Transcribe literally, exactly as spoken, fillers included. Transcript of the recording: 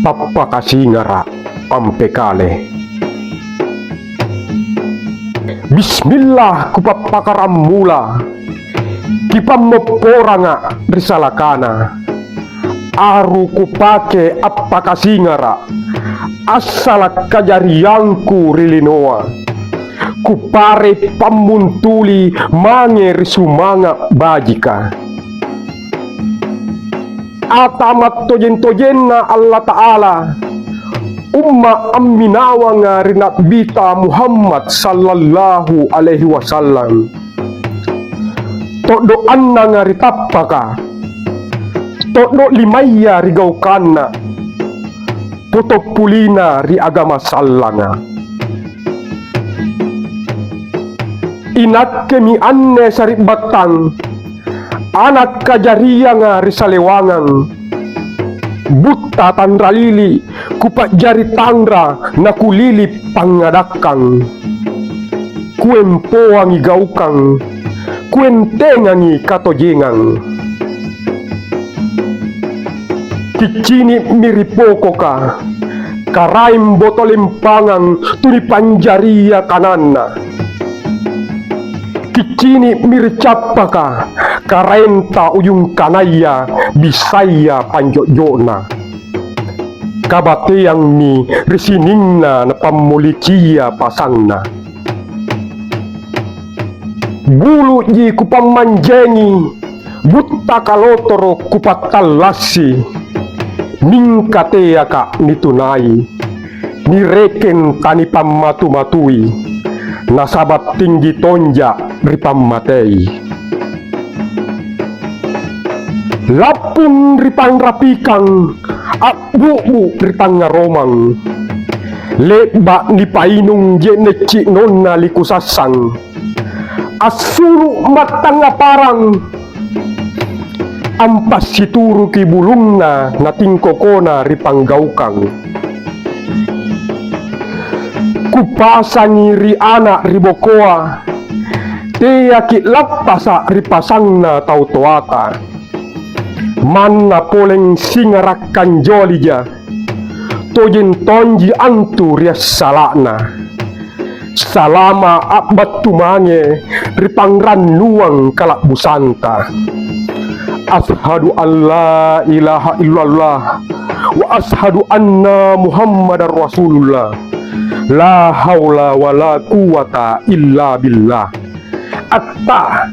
Pappakasingara' pampekale. Bismillah, kupappakarammula, kipammopporanga' ri salakana. Aru kupake appakasingara', assala' kajariangku ri linoa. Kupare' pammuntuli mange ri sumanga' bajika. Atama' tojeng-tojenna Allata'ala, umma' amminawanga ri Na'bita Muhammad sallallahu alaihi wasallam. To'do' annanga ri tappaka, to'do' limaya ri gaukanna, potoppulina ri agama sallanga. Inakkemi anne sari'battang, ana' kajarianga ri salewangang. Butta tanra lili', kupa'jari tanra nakulili' pangngadakkang. Kuempoangi gaukang, kuentengangi katojengang. Kiccini'mi ri pokoka, karaeng botolempangang tunipanjaria kananna. Kiccini'mi ri cappaka, karaenta ujung kanaya bisaya panjo'jo'na. Kabateangmi ri sininna napammulikia pasangna. Bulu'ji kupammanjengi, butta kalotoro' kupattallassi, mingka teaka' nitunai, nirekeng tanipammatu-matui, nasaba' tinggi tonja' ri pammatei. Lappung ri panrapikang, a'bu'bu' ri tangngaromang. Le'ba' nipainung je'ne' ci'nonna likusassang. Assulu' mattangnga parang, ampassituruki bulunna natingkokona ri panggaukang. Kupasangi ri ana' ri bokoa, teaki' lappasa' ri pasangna tau toata. Manna poleng singara' kanjolija, tojeng tonji antu ri assala'na. Salama' a'battu mange ri panrannuang kala'busanta. Asyhadu an la ilaha illallah wa asyhadu anna Muhammadar Rasulullah. La haula wa la quwwata illa billah. Atta,